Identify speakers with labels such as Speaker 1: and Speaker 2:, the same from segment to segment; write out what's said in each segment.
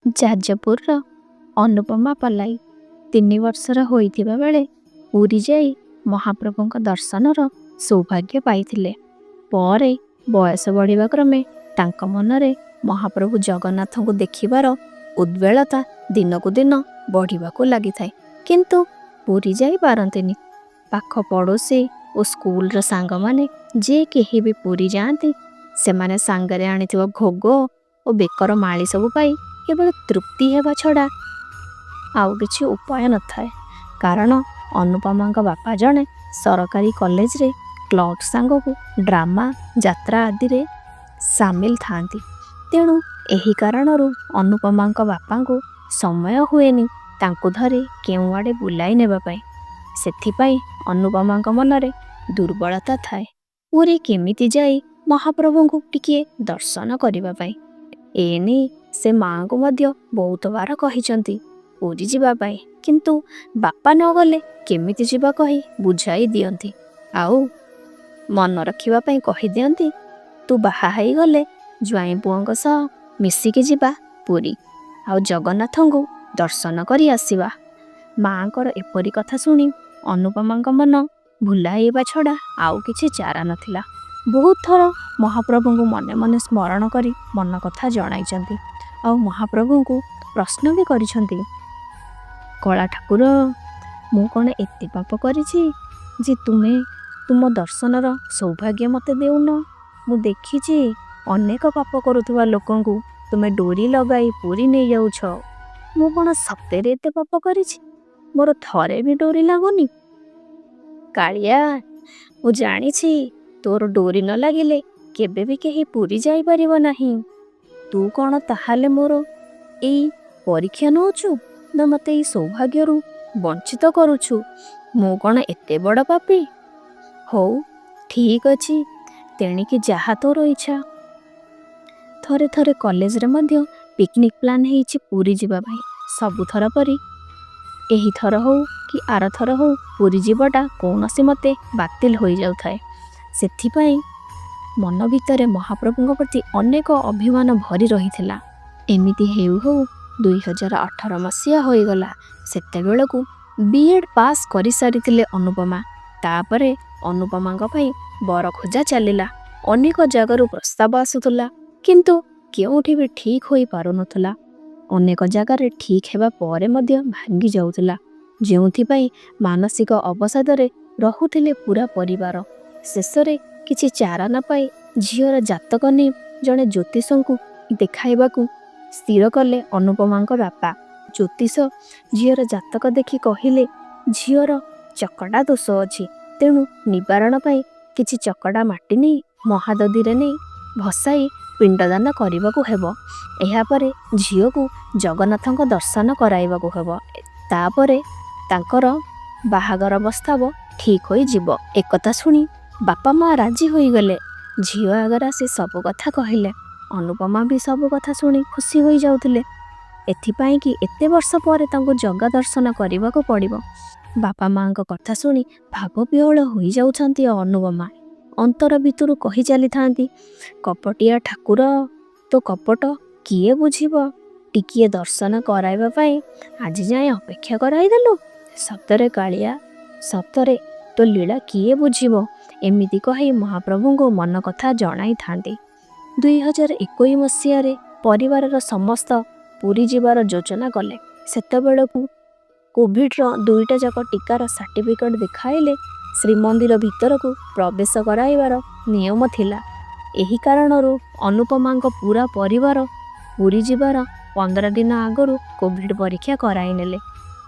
Speaker 1: ଯାଜପୁରର ଅନୁପମା ପଲାଇ 3 ବର୍ଷର ହୋଇଥିବା ବେଳେ ପୁରୀ ଯାଇ ମହାପ୍ରଭୁଙ୍କ ଦର୍ଶନର ସୌଭାଗ୍ୟ ପାଇଥିଲେ। ପରେ ବୟସ ବଢ଼ିବା କ୍ରମେ ତାଙ୍କ ମନରେ ମହାପ୍ରଭୁ ଜଗନ୍ନାଥଙ୍କୁ ଦେଖିବାର ଉଦ୍ବେଳତା ଦିନକୁ ଦିନ ବଢ଼ିବାକୁ ଲାଗିଥାଏ, କିନ୍ତୁ ପୁରୀ ଯାଇ ପାରନ୍ତିନି। ପାଖ ପଡ଼ୋଶୀ ଓ ସ୍କୁଲର ସାଙ୍ଗମାନେ ଯେ କେହି ବି ପୁରୀ ଯାଆନ୍ତି, ସେମାନେ ସାଙ୍ଗରେ ଆଣିଥିବା ଭୋଗ ଓ ବେକର ମାଳି ସବୁ ପାଇ କେବଳ ତୃପ୍ତି ହେବା ଛଡ଼ା ଆଉ କିଛି ଉପାୟ ନଥାଏ। କାରଣ ଅନୁପମାଙ୍କ ବାପା ଜଣେ ସରକାରୀ କଲେଜରେ କ୍ଲର୍କ ସାଙ୍ଗକୁ ଡ୍ରାମା, ଯାତ୍ରା ଆଦିରେ ସାମିଲ ଥାଆନ୍ତି। ତେଣୁ ଏହି କାରଣରୁ ଅନୁପମାଙ୍କ ବାପାଙ୍କୁ ସମୟ ହୁଏନି ତାଙ୍କୁ ଧରି କେଉଁଆଡ଼େ ବୁଲାଇ ନେବା ପାଇଁ। ସେଥିପାଇଁ ଅନୁପମାଙ୍କ ମନରେ ଦୁର୍ବଳତା ଥାଏ ପୁରୀ କେମିତି ଯାଇ ମହାପ୍ରଭୁଙ୍କୁ ଟିକିଏ ଦର୍ଶନ କରିବା ପାଇଁ। ଏନେଇ ସେ ମାଆଙ୍କୁ ମଧ୍ୟ ବହୁତବାର କହିଛନ୍ତି ପୁରୀ ଯିବା ପାଇଁ, କିନ୍ତୁ ବାପା ନ ଗଲେ କେମିତି ଯିବା କହି ବୁଝାଇ ଦିଅନ୍ତି। ଆଉ ମନ ରଖିବା ପାଇଁ କହିଦିଅନ୍ତି, ତୁ ବାହା ହେଇଗଲେ ଜ୍ୱାଇଁ ପୁଅଙ୍କ ସହ ମିଶିକି ଯିବା ପୁରୀ, ଆଉ ଜଗନ୍ନାଥଙ୍କୁ ଦର୍ଶନ କରି ଆସିବା। ମାଆଙ୍କର ଏପରି କଥା ଶୁଣି ଅନୁପମାଙ୍କ ମନ ଭୁଲାଇବା ଛଡ଼ା ଆଉ କିଛି ଚାରା ନଥିଲା। ବହୁତ ଥର ମହାପ୍ରଭୁଙ୍କୁ ମନେ ମନେ ସ୍ମରଣ କରି ମନ କଥା ଜଣାଇଛନ୍ତି, ଆଉ ମହାପ୍ରଭୁଙ୍କୁ ପ୍ରଶ୍ନ ବି କରିଛନ୍ତି, କଳା ଠାକୁର, ମୁଁ କ'ଣ ଏତେ ପାପ କରିଛି ଯେ ତୁମେ ତୁମ ଦର୍ଶନର ସୌଭାଗ୍ୟ ମୋତେ ଦେଉନ? ମୁଁ ଦେଖିଛି ଅନେକ ପାପ କରୁଥିବା ଲୋକଙ୍କୁ ତୁମେ ଡୋରି ଲଗାଇ ପୁରୀ ନେଇଯାଉଛ। ମୁଁ କ'ଣ ସତରେ ଏତେ ପାପ କରିଛି? ମୋର ଥରେ ବି ଡୋରି ଲାଗୁନି। କାଳିଆ, ମୁଁ ଜାଣିଛି ତୋର ଡୋରି ନ ଲାଗିଲେ କେବେ ବି କେହି ପୁରୀ ଯାଇପାରିବ ନାହିଁ। ତୁ କ'ଣ ତାହେଲେ ମୋର ଏଇ ପରୀକ୍ଷା ନେଉଛୁ ନା ମୋତେ ଏଇ ସୌଭାଗ୍ୟରୁ ବଞ୍ଚିତ କରୁଛୁ? ମୁଁ କ'ଣ ଏତେ ବଡ଼ ପାପୀ? ହଉ, ଠିକ୍ ଅଛି, ତେଣିକି ଯାହା ତୋର ଇଚ୍ଛା। ଥରେ ଥରେ କଲେଜରେ ମଧ୍ୟ ପିକନିକ୍ ପ୍ଲାନ୍ ହେଇଛି ପୁରୀ ଯିବା ପାଇଁ। ସବୁଥର ପରି ଏହିଥର ହଉ କି ଆରଥର ହଉ, ପୁରୀ ଯିବାଟା କୌଣସି ମତେ ବାତିଲ ହୋଇଯାଉଥାଏ। ସେଥିପାଇଁ ମନ ଭିତରେ ମହାପ୍ରଭୁଙ୍କ ପ୍ରତି ଅନେକ ଅଭିମାନ ଭରି ରହିଥିଲା। ଏମିତି ହେଉ ହେଉ 2018 ମସିହା ହୋଇଗଲା। ସେତେବେଳକୁ ବି ଏଡ଼୍ ପାସ୍ କରିସାରିଥିଲେ ଅନୁପମା। ତାପରେ ଅନୁପମାଙ୍କ ପାଇଁ ବର ଖୋଜା ଚାଲିଲା। ଅନେକ ଜାଗାରୁ ପ୍ରସ୍ତାବ ଆସୁଥିଲା, କିନ୍ତୁ କେଉଁଠି ବି ଠିକ୍ ହୋଇପାରୁନଥିଲା। ଅନେକ ଜାଗାରେ ଠିକ୍ ହେବା ପରେ ମଧ୍ୟ ଭାଙ୍ଗି ଯାଉଥିଲା, ଯେଉଁଥିପାଇଁ ମାନସିକ ଅବସାଦରେ ରହୁଥିଲେ ପୂରା ପରିବାର। ଶେଷରେ କିଛି ଚାରା ନ ପାଇ ଝିଅର ଜାତକ ନେଇ ଜଣେ ଜ୍ୟୋତିଷଙ୍କୁ ଦେଖାଇବାକୁ ସ୍ଥିର କଲେ ଅନୁପମାଙ୍କ ବାପା। ଜ୍ୟୋତିଷ ଝିଅର ଜାତକ ଦେଖି କହିଲେ, ଝିଅର ଚକଡ଼ା ଦୋଷ ଅଛି, ତେଣୁ ନିବାରଣ ପାଇଁ କିଛି ଚକଡ଼ା ମାଟି ନେଇ ମହାନଦୀରେ ନେଇ ଭସାଇ ପିଣ୍ଡଦାନ କରିବାକୁ ହେବ। ଏହାପରେ ଝିଅକୁ ଜଗନ୍ନାଥଙ୍କ ଦର୍ଶନ କରାଇବାକୁ ହେବ। ତାପରେ ତାଙ୍କର ବାହାଘର ପ୍ରସ୍ତାବ ଠିକ୍ ହୋଇଯିବ। ଏକଥା ଶୁଣି ବାପା ମା ରାଜି ହୋଇଗଲେ। ଝିଅ ଆଗରେ ଆସି ସବୁ କଥା କହିଲେ। ଅନୁପମା ବି ସବୁ କଥା ଶୁଣି ଖୁସି ହୋଇଯାଉଥିଲେ, ଏଥିପାଇଁ କି ଏତେ ବର୍ଷ ପରେ ତାଙ୍କୁ ଜଗା ଦର୍ଶନ କରିବାକୁ ପଡ଼ିବ। ବାପା ମାଆଙ୍କ କଥା ଶୁଣି ଭାବବିହ୍ୱଳ ହୋଇଯାଉଛନ୍ତି ଅନୁପମା। ଅନ୍ତର ଭିତରୁ କହି ଚାଲିଥାନ୍ତି, କପଟିଆ ଠାକୁର, ତୋ କପଟ କିଏ ବୁଝିବ? ଟିକିଏ ଦର୍ଶନ କରାଇବା ପାଇଁ ଆଜି ଯାଏଁ ଅପେକ୍ଷା କରାଇଦେଲୁ। ସତରେ କାଳିଆ, ସତରେ ତୋ ଲୀଳା କିଏ ବୁଝିବ? ଏମିତି କହି ମହାପ୍ରଭୁଙ୍କୁ ମନ କଥା ଜଣାଇଥାନ୍ତି। 2021 ମସିହାରେ ପରିବାରର ସମସ୍ତ ପୁରୀ ଯିବାର ଯୋଜନା କଲେ। ସେତେବେଳକୁ କୋଭିଡ୍ର ଦୁଇଟା ଯାକ ଟୀକାର ସାର୍ଟିଫିକେଟ୍ ଦେଖାଇଲେ ଶ୍ରୀମନ୍ଦିର ଭିତରକୁ ପ୍ରବେଶ କରାଇବାର ନିୟମ ଥିଲା। ଏହି କାରଣରୁ ଅନୁପମାଙ୍କ ପୂରା ପରିବାର ପୁରୀ ଯିବାର 15 ଦିନ ଆଗରୁ କୋଭିଡ୍ ପରୀକ୍ଷା କରାଇନେଲେ।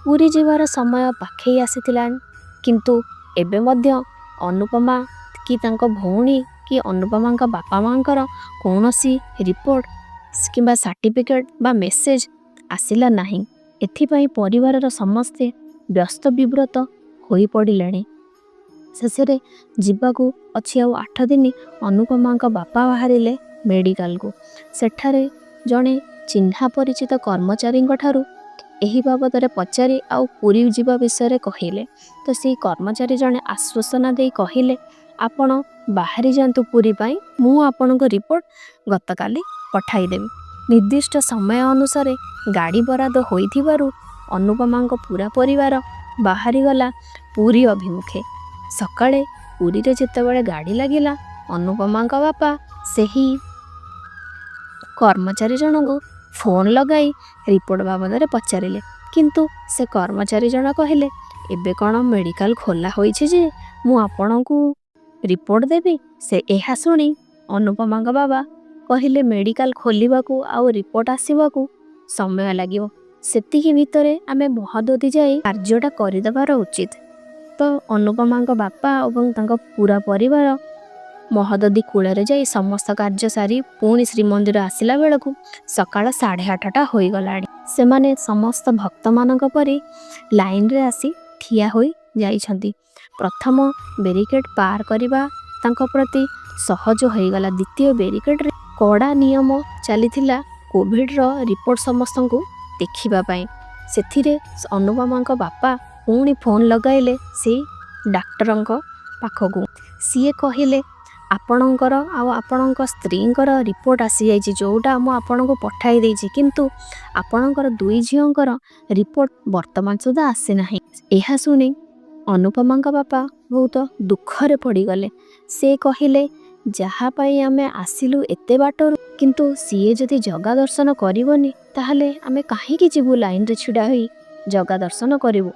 Speaker 1: ପୁରୀ ଯିବାର ସମୟ ପାଖେଇ ଆସିଥିଲା, କିନ୍ତୁ ଏବେ ମଧ୍ୟ ଅନୁପମା କି ତାଙ୍କ ଭଉଣୀ କି ଅନୁପମାଙ୍କ ବାପା ମାଆଙ୍କର କୌଣସି ରିପୋର୍ଟ କିମ୍ବା ସାର୍ଟିଫିକେଟ୍ ବା ମେସେଜ୍ ଆସିଲା ନାହିଁ। ଏଥିପାଇଁ ପରିବାରର ସମସ୍ତେ ବ୍ୟସ୍ତ ବିବ୍ରତ ହୋଇପଡ଼ିଲେଣି। ଶେଷରେ ଯିବାକୁ ଅଛି ଆଉ 8 ଦିନ, ଅନୁପମାଙ୍କ ବାପା ବାହାରିଲେ ମେଡ଼ିକାଲକୁ। ସେଠାରେ ଜଣେ ଚିହ୍ନା ପରିଚିତ କର୍ମଚାରୀଙ୍କ ଠାରୁ ଏହି ବାବଦରେ ପଚାରି ଆଉ ପୁରୀ ଯିବା ବିଷୟରେ କହିଲେ ତ ସେଇ କର୍ମଚାରୀ ଜଣେ ଆଶ୍ୱାସନା ଦେଇ କହିଲେ, ଆପଣ ବାହାରି ଯାଆନ୍ତୁ ପୁରୀ ପାଇଁ, ମୁଁ ଆପଣଙ୍କ ରିପୋର୍ଟ ଗତକାଲି ପଠାଇଦେବି। ନିର୍ଦ୍ଦିଷ୍ଟ ସମୟ ଅନୁସାରେ ଗାଡ଼ି ବରାଦ ହୋଇଥିବାରୁ ଅନୁପମାଙ୍କ ପୂରା ପରିବାର ବାହାରିଗଲା ପୁରୀ ଅଭିମୁଖେ। ସକାଳେ ପୁରୀରେ ଯେତେବେଳେ ଗାଡ଼ି ଲାଗିଲା, ଅନୁପମାଙ୍କ ବାପା ସେହି କର୍ମଚାରୀ ଜଣଙ୍କୁ ଫୋନ୍ ଲଗାଇ ରିପୋର୍ଟ ବାବଦରେ ପଚାରିଲେ। କିନ୍ତୁ ସେ କର୍ମଚାରୀ ଜଣ କହିଲେ, ଏବେ କ'ଣ ମେଡ଼ିକାଲ ଖୋଲା ହୋଇଛି ଯେ ମୁଁ ଆପଣଙ୍କୁ ରିପୋର୍ଟ ଦେବି? ସେ ଏହା ଶୁଣି ଅନୁପମାଙ୍କ ବାବା କହିଲେ, ମେଡ଼ିକାଲ ଖୋଲିବାକୁ ଆଉ ରିପୋର୍ଟ ଆସିବାକୁ ସମୟ ଲାଗିବ, ସେତିକି ଭିତରେ ଆମେ ମହୋଦଧି ଯାଇ କାର୍ଯ୍ୟଟା କରିଦେବାର ଉଚିତ। ତ ଅନୁପମାଙ୍କ ବାପା ଏବଂ ତାଙ୍କ ପୁରା ପରିବାର ମହୋଦଧି କୂଳରେ ଯାଇ ସମସ୍ତ କାର୍ଯ୍ୟ ସାରି ପୁଣି ଶ୍ରୀମନ୍ଦିର ଆସିଲା ବେଳକୁ ସକାଳ 8:30ଟା ହୋଇଗଲାଣି। ସେମାନେ ସମସ୍ତ ଭକ୍ତମାନଙ୍କ ପରି ଲାଇନରେ ଆସି ଠିଆ ହୋଇ ଯାଇଛନ୍ତି। ପ୍ରଥମ ବ୍ୟାରିକେଡ଼ ପାର କରିବା ତାଙ୍କ ପ୍ରତି ସହଜ ହୋଇଗଲା। ଦ୍ୱିତୀୟ ବ୍ୟାରିକେଡ଼ରେ କଡ଼ା ନିୟମ ଚାଲିଥିଲା କୋଭିଡ଼ର ରିପୋର୍ଟ ସମସ୍ତଙ୍କୁ ଦେଖିବା ପାଇଁ। ସେଥିରେ ଅନୁପମାଙ୍କ ବାପା ପୁଣି ଫୋନ୍ ଲଗାଇଲେ ସେଇ ଡାକ୍ତରଙ୍କ ପାଖକୁ। ସିଏ କହିଲେ, ଆପଣଙ୍କର ଆଉ ଆପଣଙ୍କ ସ୍ତ୍ରୀଙ୍କର ରିପୋର୍ଟ ଆସିଯାଇଛି, ଯେଉଁଟା ମୁଁ ଆପଣଙ୍କୁ ପଠାଇ ଦେଇଛି, କିନ୍ତୁ ଆପଣଙ୍କର ଦୁଇ ଝିଅଙ୍କର ରିପୋର୍ଟ ବର୍ତ୍ତମାନ ସୁଦ୍ଧା ଆସିନାହିଁ। ଏହା ଶୁଣି ଅନୁପମାଙ୍କ ବାପା ବହୁତ ଦୁଃଖରେ ପଡ଼ିଗଲେ। ସେ କହିଲେ, ଯାହା ପାଇଁ ଆମେ ଆସିଲୁ ଏତେ ବାଟରୁ, କିନ୍ତୁ ସିଏ ଯଦି ଜଗା ଦର୍ଶନ କରିବନି, ତାହେଲେ ଆମେ କାହିଁକି ଯିବୁ ଲାଇନରେ ଛିଡ଼ା ହୋଇ ଜଗା ଦର୍ଶନ କରିବୁ?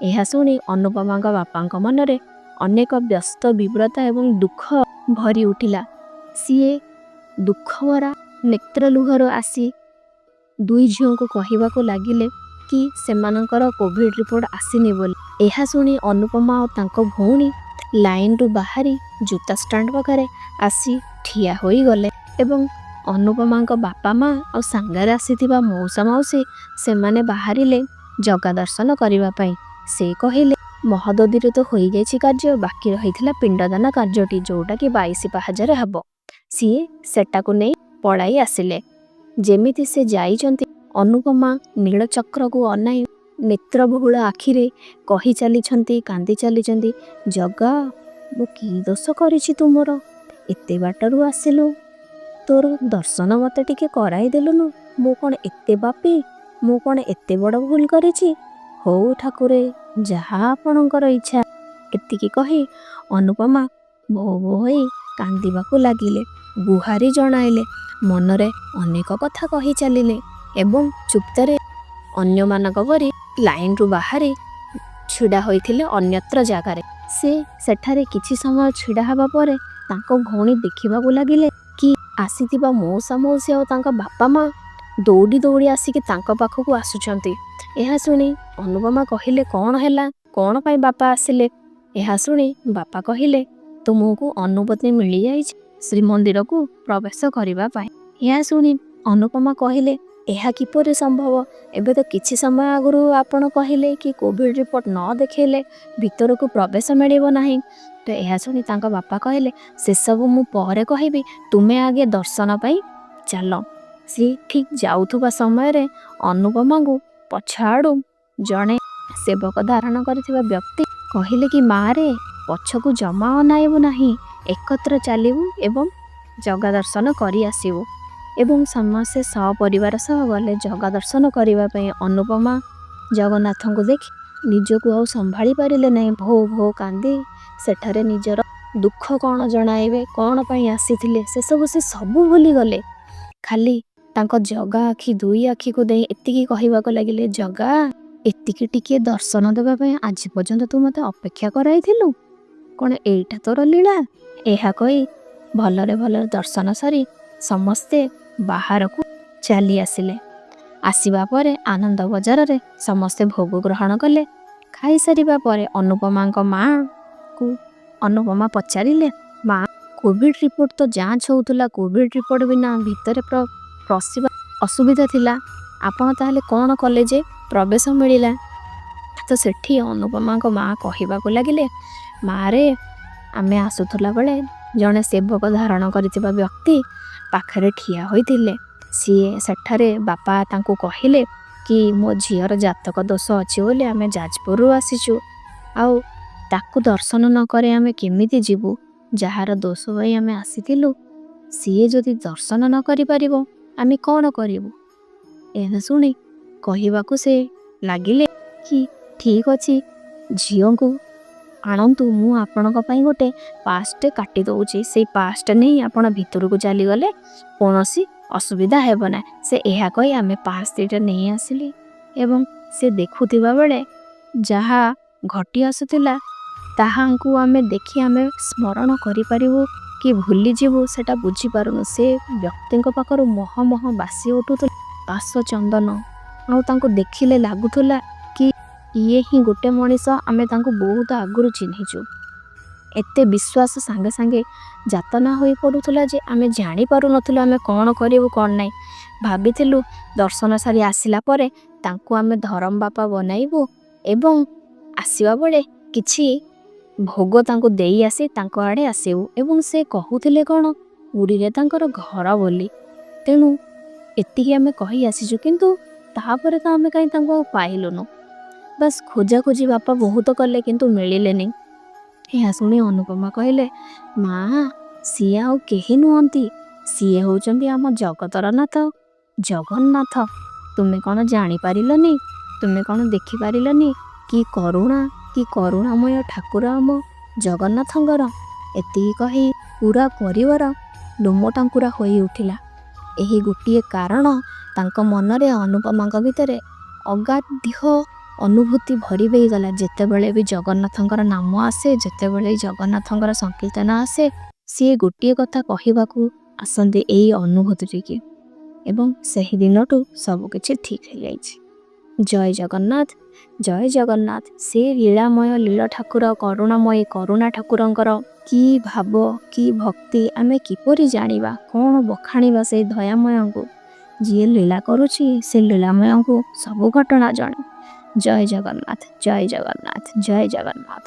Speaker 1: ଏହା ଶୁଣି ଅନୁପମାଙ୍କ ବାପାଙ୍କ ମନରେ ଅନେକ ବ୍ୟସ୍ତ ବିବ୍ରତା ଏବଂ ଦୁଃଖ ଭରି ଉଠିଲା। ସିଏ ଦୁଃଖଭରା ନେତ୍ର ଲୁହର ଆସି ଦୁଇ ଝିଅଙ୍କୁ କହିବାକୁ ଲାଗିଲେ କି ସେମାନଙ୍କର କୋଭିଡ଼ ରିପୋର୍ଟ ଆସିନି ବୋଲି। ଏହା ଶୁଣି ଅନୁପମା ଆଉ ତାଙ୍କ ଭଉଣୀ ଲାଇନରୁ ବାହାରି ଜୋତା ଷ୍ଟାଣ୍ଡ ପାଖରେ ଆସି ଠିଆ ହୋଇଗଲେ ଏବଂ ଅନୁପମାଙ୍କ ବାପା ମା ଆଉ ସାଙ୍ଗରେ ଆସିଥିବା ମଉସା ମାଉସୀ ସେମାନେ ବାହାରିଲେ ଜଗା ଦର୍ଶନ କରିବା ପାଇଁ। ସେ କହିଲେ, ମହୋଦଧିରେ ତ ହୋଇଯାଇଛି କାର୍ଯ୍ୟ, ବାକି ରହିଥିଲା ପିଣ୍ଡଦାନ କାର୍ଯ୍ୟଟି, ଯେଉଁଟାକି 22 ପାହାଚରେ ହେବ। ସିଏ ସେଟାକୁ ନେଇ ପଳାଇ ଆସିଲେ। ଯେମିତି ସେ ଯାଇଛନ୍ତି, ଅନୁପମା ନୀଳଚକ୍ରକୁ ଅନାଇ ନେତ୍ରବହୁଳ ଆଖିରେ କହି ଚାଲିଛନ୍ତି, କାନ୍ଦି ଚାଲିଛନ୍ତି, ଜଗା, ମୁଁ କି ଦୋଷ କରିଛି ତୁମର? ଏତେ ବାଟରୁ ଆସିଲୁ, ତୋର ଦର୍ଶନ ମୋତେ ଟିକେ କରାଇ ଦେଲୁନୁ। ମୁଁ କ'ଣ ଏତେ ପାପୀ? ମୁଁ କ'ଣ ଏତେ ବଡ଼ ଭୁଲ କରିଛି? ହଉ ଠାକୁରେ, ଯାହା ଆପଣଙ୍କର ଇଚ୍ଛା। ଏତିକି କହି ଅନୁପମା ଭୋ ଭୋ ହୋଇ କାନ୍ଦିବାକୁ ଲାଗିଲେ, ଗୁହାରି ଜଣାଇଲେ, ମନରେ ଅନେକ କଥା କହି ଚାଲିଲେ ଏବଂ ଚୁପ୍ତରେ ଅନ୍ୟମାନଙ୍କ ପରି ଲାଇନରୁ ବାହାରି ଛିଡ଼ା ହୋଇଥିଲେ ଅନ୍ୟତ୍ର ଜାଗାରେ। ସେ ସେଠାରେ କିଛି ସମୟ ଛିଡ଼ା ହେବା ପରେ ତାଙ୍କ ଭଉଣୀ ଦେଖିବାକୁ ଲାଗିଲେ କି ଆସିଥିବା ମଉସା ମାଉସୀ ଆଉ ତାଙ୍କ ବାପା ମା ଦୌଡ଼ି ଦୌଡ଼ି ଆସିକି ତାଙ୍କ ପାଖକୁ ଆସୁଛନ୍ତି। ଏହା ଶୁଣି ଅନୁପମା କହିଲେ, କ'ଣ ହେଲା? କ'ଣ ପାଇଁ ବାପା ଆସିଲେ? ଏହା ଶୁଣି ବାପା କହିଲେ, ତୁମକୁ ଅନୁମତି ମିଳିଯାଇଛି ଶ୍ରୀମନ୍ଦିରକୁ ପ୍ରବେଶ କରିବା ପାଇଁ। ଏହା ଶୁଣି ଅନୁପମା କହିଲେ, ଏହା କିପରି ସମ୍ଭବ? ଏବେ ତ କିଛି ସମୟ ଆଗରୁ ଆପଣ କହିଲେ କି କୋଭିଡ଼ ରିପୋର୍ଟ ନ ଦେଖେଇଲେ ଭିତରକୁ ପ୍ରବେଶ ମିଳିବ ନାହିଁ। ତ ଏହା ଶୁଣି ତାଙ୍କ ବାପା କହିଲେ, ସେସବୁ ମୁଁ ପରେ କହିବି, ତୁମେ ଆଗେ ଦର୍ଶନ ପାଇଁ ଚାଲ। ସିଏ ଠିକ୍ ଯାଉଥିବା ସମୟରେ ଅନୁପମାଙ୍କୁ ପଛଆଡ଼ୁ ଜଣେ ସେବକ ଧାରଣ କରିଥିବା ବ୍ୟକ୍ତି କହିଲେ କି, ମାରେ, ପଛକୁ ଜମା ଅନାଇବୁ ନାହିଁ, ଏକତ୍ର ଚାଲିବୁ ଏବଂ ଜଗା ଦର୍ଶନ କରି ଆସିବୁ। ଏବଂ ସମସ୍ତେ ସପରିବାର ସହ ଗଲେ ଜଗା ଦର୍ଶନ କରିବା ପାଇଁ। ଅନୁପମା ଜଗନ୍ନାଥଙ୍କୁ ଦେଖି ନିଜକୁ ଆଉ ସମ୍ଭାଳି ପାରିଲେ ନାହିଁ। ଭୋ ଭୋ କାନ୍ଦି ସେଠାରେ ନିଜର ଦୁଃଖ କ'ଣ ଜଣାଇବେ, କ'ଣ ପାଇଁ ଆସିଥିଲେ, ସେସବୁ ସେ ସବୁ ଭୁଲିଗଲେ। ଖାଲି ତାଙ୍କ ଜଗା ଆଖି ଦୁଇ ଆଖିକୁ ଦେଇ ଏତିକି କହିବାକୁ ଲାଗିଲେ, ଜଗା, ଏତିକି ଟିକିଏ ଦର୍ଶନ ଦେବା ପାଇଁ ଆଜି ପର୍ଯ୍ୟନ୍ତ ତୁ ମୋତେ ଅପେକ୍ଷା କରାଇଥିଲୁ, କ'ଣ ଏଇଟା ତୋର ଲୀଳା? ଏହା କହି ଭଲରେ ଭଲରେ ଦର୍ଶନ ସାରି ସମସ୍ତେ ବାହାରକୁ ଚାଲି ଆସିଲେ। ଆସିବା ପରେ ଆନନ୍ଦ ବଜାରରେ ସମସ୍ତେ ଭୋଗ ଗ୍ରହଣ କଲେ। ଖାଇସାରିବା ପରେ ଅନୁପମାଙ୍କ ମାଆକୁ ଅନୁପମା ପଚାରିଲେ, ମା, କୋଭିଡ଼ ରିପୋର୍ଟ ତ ଯାଞ୍ଚ ହେଉଥିଲା, କୋଭିଡ଼ ରିପୋର୍ଟ ବିନା ଭିତରେ ପଶିବା ଅସୁବିଧା ଥିଲା, ଆପଣ ତାହେଲେ କ'ଣ କଲେ ଯେ ପ୍ରବେଶ ମିଳିଲା? ତ ସେଠି ଅନୁପମାଙ୍କ ମା କହିବାକୁ ଲାଗିଲେ, ମାରେ, ଆମେ ଆସୁଥିଲା ବେଳେ ଜଣେ ସେବକ ଧାରଣ କରିଥିବା ବ୍ୟକ୍ତି ପାଖରେ ଠିଆ ହୋଇଥିଲେ। ସିଏ ସେଠାରେ ବାପା ତାଙ୍କୁ କହିଲେ କି ମୋ ଝିଅର ଜାତକ ଦୋଷ ଅଛି ବୋଲି ଆମେ ଯାଜପୁରରୁ ଆସିଛୁ, ଆଉ ତାକୁ ଦର୍ଶନ ନ କରି ଆମେ କେମିତି ଯିବୁ? ଯାହାର ଦୋଷ ପାଇଁ ଆମେ ଆସିଥିଲୁ, ସିଏ ଯଦି ଦର୍ଶନ ନ କରିପାରିବ, ଆମେ କ'ଣ କରିବୁ? ଏହା ଶୁଣି କହିବାକୁ ସେ ଲାଗିଲେ କି ଠିକ୍ ଅଛି, ଝିଅଙ୍କୁ ଆଣନ୍ତୁ, ମୁଁ ଆପଣଙ୍କ ପାଇଁ ଗୋଟେ ପାସ୍ଟେ କାଟି ଦେଉଛି, ସେଇ ପାସ୍ଟା ନେଇ ଆପଣ ଭିତରକୁ ଚାଲିଗଲେ କୌଣସି ଅସୁବିଧା ହେବ ନାହିଁ। ସେ ଏହା କହି ଆମେ ପାସ୍ ଦୁଇଟା ନେଇ ଆସିଲି ଏବଂ ସେ ଦେଖୁଥିବା ବେଳେ ଯାହା ଘଟି ଆସୁଥିଲା ତାହାଙ୍କୁ ଆମେ ଦେଖି ଆମେ ସ୍ମରଣ କରିପାରିବୁ କି ଭୁଲିଯିବୁ ସେଟା ବୁଝିପାରୁନୁ। ସେ ବ୍ୟକ୍ତିଙ୍କ ପାଖରୁ ମହ ମହ ବାସି ଉଠୁଥିଲା ବାସ ଚନ୍ଦନ, ଆଉ ତାଙ୍କୁ ଦେଖିଲେ ଲାଗୁଥିଲା କି ଇଏ ହିଁ ଗୋଟେ ମଣିଷ, ଆମେ ତାଙ୍କୁ ବହୁତ ଆଗରୁ ଚିହ୍ନିଛୁ। ଏତେ ବିଶ୍ୱାସ ସାଙ୍ଗେ ସାଙ୍ଗେ ଯାତନା ହୋଇ ପଡ଼ୁଥିଲା ଯେ ଆମେ ଜାଣିପାରୁନଥିଲୁ ଆମେ କ'ଣ କରିବୁ କ'ଣ ନାହିଁ। ଭାବିଥିଲୁ ଦର୍ଶନ ସାରି ଆସିଲା ପରେ ତାଙ୍କୁ ଆମେ ଧରମ ବାପା ବନାଇବୁ ଏବଂ ଆସିବା ବେଳେ କିଛି ଭୋଗ ତାଙ୍କୁ ଦେଇ ଆସି ତାଙ୍କ ଆଡ଼େ ଆସିବୁ, ଏବଂ ସେ କହୁଥିଲେ କ'ଣ ପୁରୀରେ ତାଙ୍କର ଘର ବୋଲି। ତେଣୁ ଏତିକି ଆମେ କହି ଆସିଛୁ, କିନ୍ତୁ ତାପରେ ତ ଆମେ କାହିଁ ତାଙ୍କୁ ଆଉ ପାଇଲୁନୁ। ବାସ୍ ଖୋଜାଖୋଜି ବାପା ବହୁତ କଲେ କିନ୍ତୁ ମିଳିଲେନି। ଏହା ଶୁଣି ଅନୁପମା କହିଲେ, ମା, ସିଏ ଆଉ କେହି ନୁହନ୍ତି, ସିଏ ହେଉଛନ୍ତି ଆମ ଜଗତର ନାଥ ଜଗନ୍ନାଥ। ତୁମେ କ'ଣ ଜାଣିପାରିଲନି? ତୁମେ କ'ଣ ଦେଖିପାରିଲନି କି କରୁଣା, କି କରୁଣାମୟ ଠାକୁର ଆମ ଜଗନ୍ନାଥଙ୍କର? ଏତିକି କହି ପୁରା ପରିବାର ଲୋମଟାଙ୍କୁରା ହୋଇ ଉଠିଲା। ଏହି ଗୋଟିଏ କାରଣ ତାଙ୍କ ମନରେ ଅନୁପମାଙ୍କ ଭିତରେ ଅଗାଧ୍ୟ ଅନୁଭୂତି ଭରି ଦେଇଗଲା। ଯେତେବେଳେ ବି ଜଗନ୍ନାଥଙ୍କର ନାମ ଆସେ, ଯେତେବେଳେ ଜଗନ୍ନାଥଙ୍କର ସଂକୀର୍ତ୍ତନ ଆସେ, ସିଏ ଗୋଟିଏ କଥା କହିବାକୁ ଆସନ୍ତି ଏଇ ଅନୁଭୂତିଟିକି, ଏବଂ ସେହି ଦିନଠୁ ସବୁକିଛି ଠିକ୍ ହେଇଯାଇଛି। ଜୟ ଜଗନ୍ନାଥ, ଜୟ ଜଗନ୍ନାଥ। ସେ ଲୀଳାମୟ ଲୀଳ ଠାକୁର, କରୁଣାମୟୀ କରୁଣା ଠାକୁରଙ୍କର କି ଭାବ, କି ଭକ୍ତି ଆମେ କିପରି ଜାଣିବା? କ'ଣ ବଖାଣିବା ସେଇ ଦୟାମୟଙ୍କୁ? ଯିଏ ଲୀଳା କରୁଛି ସେ ଲୀଳାମୟଙ୍କୁ ସବୁ ଘଟଣା ଜଣା। ଜୟ ଜଗନ୍ନାଥ, ଜୟ ଜଗନ୍ନାଥ, ଜୟ ଜଗନ୍ନାଥ।